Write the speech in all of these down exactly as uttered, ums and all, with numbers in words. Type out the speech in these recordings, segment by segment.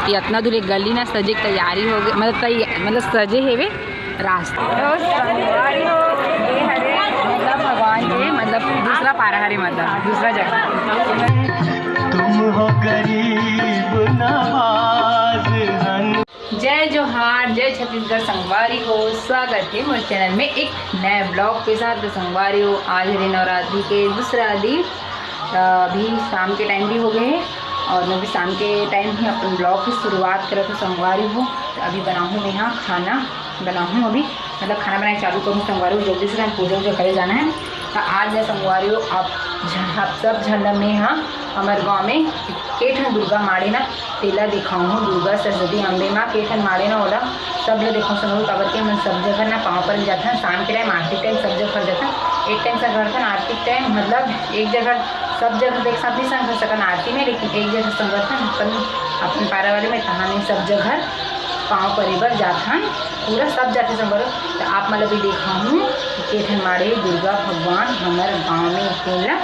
ये अतना दूर एक गली ना सजे के तैयारी हो गए, मतलब तैया-, मतलब सजे हेवे रास्ता। तो संगवारी हो, ये हरे मतलब भगवान के मतलब दूसरा पारा हरे, मतलब दूसरा जगह। तुम हो गरीब नवाज हन। जय जोहार, जय छत्तीसगढ़ संगवारी हो, स्वागत है मोर चैनल में एक नए ब्लॉग के साथ। तो संगवारी हो, आज हरे नवरात्रि के दूसरा दिन, अ, अभी शाम के टाइम भी हो गए हैं और मैं भी शाम के टाइम ही अपन ब्लॉग की शुरुआत करत हूँ संगवारी हो। तो अभी बनाहूँ मैं यहाँ खाना, बनाहूँ अभी, मतलब खाना बनाए चालू करूँ संगवारी हो। जल्दी से हम पूजा वूजा करे जाना है। तो आज मैं संगवारी हो, आप झ-, आप सब झन ला मैं यहाँ हमर गाँव में के ठन दुर्गा माड़े ना, तेला देखाहूँ। दुर्गा, सरस्वती, अम्बे माँ के ठन माड़े ना, ओला सब ले देखाहूँ संगवारी हो, काबर के हमन सब जगह ना पाँव पर जाथन, शाम के टाइम, आरती टाइम सब जगह जाथन। एक टाइम संग करथन आरती टाइम, मतलब एक जगह सब जगह एक साथ नहीं संग कर सकन आरती में, लेकिन एक जगह संग करथन अपन, अपन पारा वाले में, तहाँ में सब जगह पाँव परे बर जाथन, पूरा सब जाथे संगवारी हो। तो आप मन ला भी देखाहूँ कि के ठन माड़े दुर्गा भगवान हमर गाँव में, तेला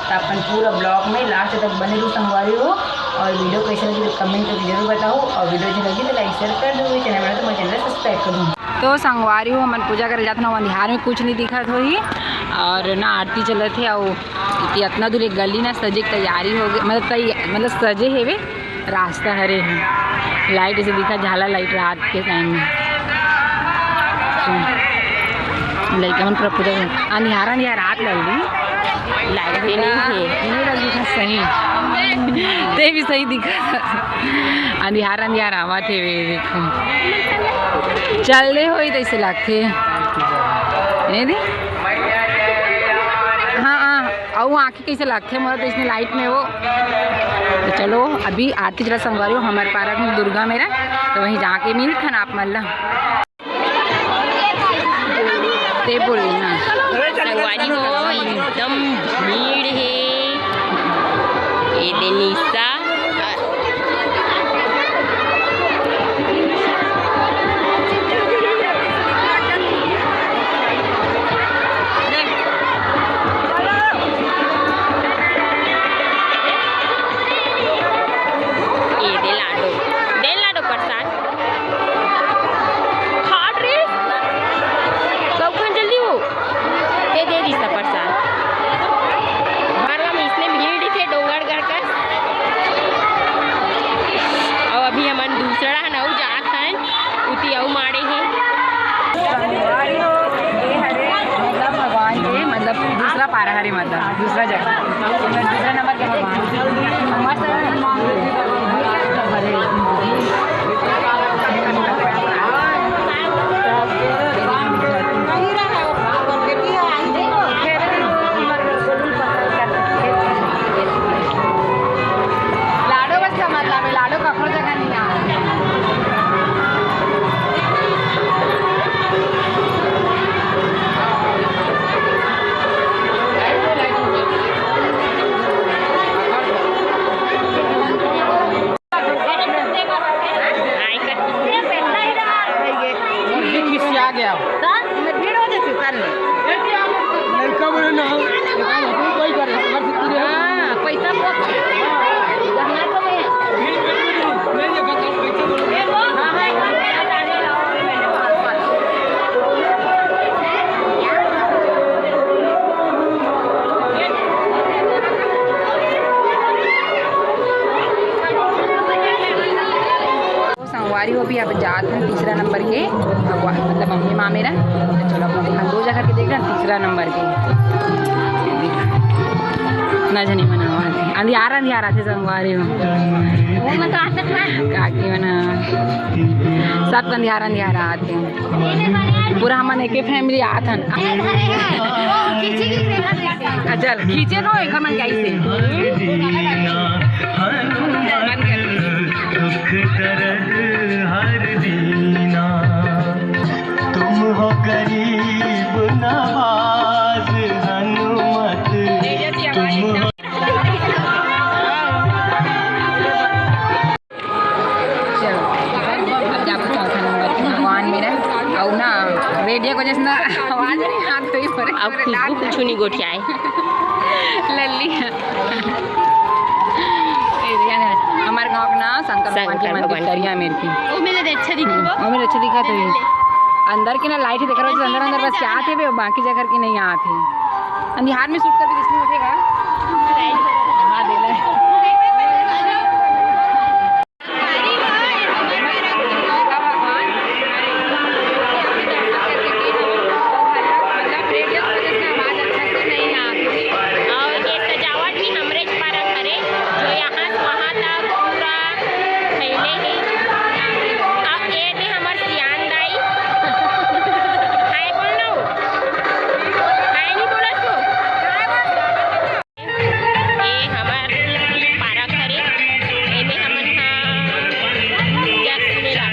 तो अपन पूरा ब्लॉग में लास्ट तक बने रहू संगवारी हो। और वीडियो कैसे लगी तो कमेंट करके जरूर बताओ, और वीडियो अच्छी लगी तो लाइक शेयर कर दो, चैनल में तो मोर चैनल सब्सक्राइब कर दो। तो संगवारी हो, हमन पूजा करे जात ना, अंधियार में कुछ नहीं दिखत होही और ना आरती चलत हे, अउ इतना दूर एक गली ना सजे के तैयारी हो गए, मतलब तैया-, मतलब सजे हेवे। रास्ता हरे हे, लाइट ऐसे दिखा, झाला लाइट रात के टाइम में। लइका मन पूरा पूजा कर, अंधियारा अंधियारा रात लग रही, लाइट भी नहीं है। नहीं लगी था सही, ते भी सही दिखा, अंधियारा अंधियारा आवत हे वे, देखो चल दे होई तैसे लगथे। नहीं दे? हाँ, हाँ। अउ आँखी कैसे लगथे मोला तो इसने लाइट में वो। तो चलो, अभी आरती चला संगवारी हो, हमर पारा में दुर्गा मेरा, तो वहीं जाके मिलथन आप मन ला। ते बोल ना। संगवारी हो, एकदम भीड़ हे। ये दे निशा। ये दे लाडो, दे लाडो प्रसाद। खाट रे, कब खान जल्दी हो। ये दे दिस प्रसाद। हमारा में इसने भीड़ थे डोंगरगढ़ का। और अभी हमन दूसरा हन, अउ जात हन, उती अउ माड़े हे। संगवारी हो, ये हरे मतलब भगवान के मतलब दूसरा पारा हरे, मतलब दूसरा जगह, मतलब दूसरा नंबर के भगवान। मस्त लाडो बस का मतलब है, लाडो कखरो जगह नहीं आ। ये खिसिया गया। तो मैं भीड़ हो जाती उतारने। लड़का बने ना हो, कोई करे, हमारे से पूरे। हाँ, पैसा को। हाँ, हाँ। संगवारी हो, अभी अब जात हन तीसरा नंबर के भगवान, मतलब मम्मी माँ मेरा। तो चलो, अपना देखा दो जगह के देख रहे हैं, तीसरा नंबर के। ना जनी मनावा थे, अंधियारा अंधियारा थे संगवारी हो। वो मत आ सकता। काकी मना, सब अंधियारा अंधियारा आते हैं। पूरा हमन एके फैमिली आत हन। ए, धरे है। ओ, खींची की देखा देखा। आ, चल, खींचे तो एक हमन कैसे। दुख दर्द हर दीना, तुम हो गरीब नवाज हनुमत, तुम हो चलो, अब जाबो चौथा नंबर के भगवान मेरा। अउ ना, रेडियो को जैसे ना आवाज नहीं आत होही पर अब खुशबू कुछ नहीं गोठियाए। लल्ली। ए, ध्यान दे। हमारे ना शंकर भगवान के शंकर मंदिर भगवान के। तरिया मेर के। वो मेरे अच्छा दिखी वो। वो मेरे अच्छा दिखा थे। अंदर के ना लाइट ही देख रहा हूँ, अंदर, अंदर बस क्या आते हैं, बाकी जगह के नहीं आते। अंधियार में शूट करके इसमें उठेगा। हाँ, दे ले। अउ ये सजावट भी हमरे पारक हरे, जो यहाँ से वहाँ तक पूरा फैले हे। अब ये दे हमर सियान दाई। हाय बोल ना हो। हाय नहीं बोला तू। ये हमर पारक हरे। एमे हमन हा जग सुने ला।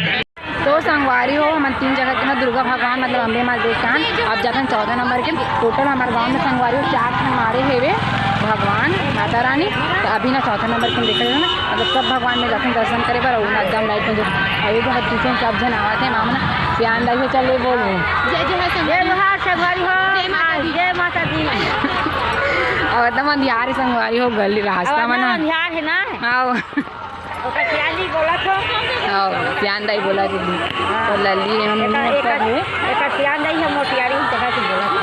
तो संगवारी हो, हमन तीन जगह के ना दुर्गा भगवान, मतलब अम्बे माँ देख के आन। अब जाथन चौथा नंबर के। टोटल हमारे गांव में संगवारी हो चार ठन मारे हेवे भगवान माता रानी। तो अभी ना चौथा नंबर के देखा जाए ना, मतलब सब भगवान में जाथन दर्शन करे बर। अउ ना एकदम लाइट में जो अभी बहुत पीछे सब जन आवत है, मामा ना सियान दाई हो, चल ले बोल। जय जोहार संगवारी। जय जोहार संगवारी हो। जय माता दी। जय माता दी। अउ एकदम अंधियार है संगवारी हो, गली रास्ता अब में ना ना। अंधियार है ना। हाँ। ओकर सियान दाई बोलत हो। हाँ, सियान दाई बोला दीदी। हाँ। तो लली हम एकर, लोग एकर, सब है। एकर सियान दाई हम मोतियारी हम कहा से बोलत हो।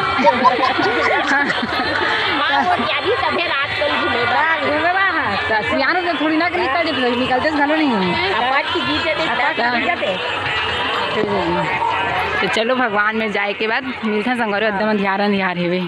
हाँ, मोतियारी तभे रात को घूमे बा। हाँ, घूमे बा, हाँ। तो सियान तो थोड़ी ना निकल जाते, निकलते घलो नहीं है। अपाट की जीत जाते, अपाट की जीत जाते। तो चलो भगवान में जाए के बाद मिलते हैं संगवारी, एकदम अंधियार अंधियार हेवे।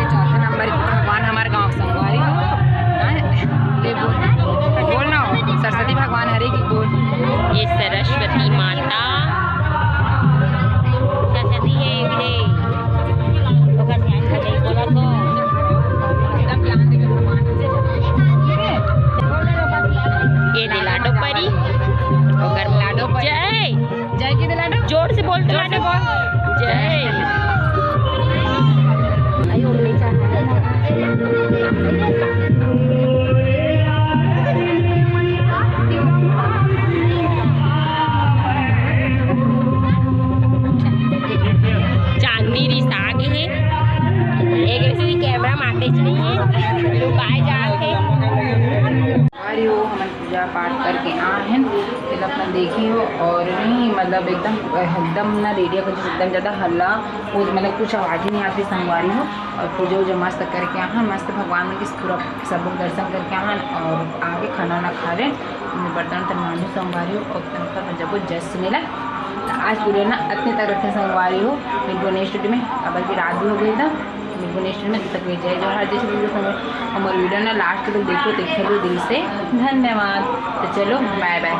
चौथा नंबर के भगवान हमारे गांव संगवारी हो। हाँ, ले बोल, बोल ना हो, सरस्वती भगवान हरे की बोल। ये सरस्वती माता, सरस्वती है, ये ओकर ध्यान से नहीं बोला तो। ये दे लाडो परी, ओकर लाडो परी। जय। जय के दे लाडो। जोर से बोल, जोर से बोल। जय। चांदनी रिसा गे हे। एक ऐसे कैमरा मारते च नहीं है, लुकाए जात हे। अरे वो हमन पूजा पाठ करके आए हैं, तेला अपन देखी हो। और नहीं, मतलब एकदम, एकदम ना रेडियो का एकदम ज़्यादा हल्ला, वो मतलब कुछ आवाज़ ही नहीं आती संगवारी हो। और पूजा वूजा मस्त करके आए हैं, मस्त भगवान के पूरा सब लोग दर्शन करके आए हैं। और आके खाना वाना खा रहे हैं, बर्तन उर्तन मांजू संगवारी हो। और तब तक जब वो जस मिला, तो आज वीडियो ना अतने तक रखे संगवारी हो। मिलबो नेक्स्ट वीडियो में, अब की रात भी हो गई था। मिलबो नेक्स्ट में, तब तक के लिए जय जोहार, जय श्री कृष्ण। हमर वीडियो ना लास्ट तक देखो, देखे लो दिल से धन्यवाद। तो चलो बाय बाय,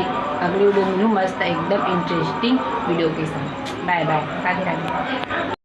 एक अगले वीडियो में मिलूँ मस्त एकदम इंटरेस्टिंग वीडियो के साथ। बाय बाय, राधे राधे।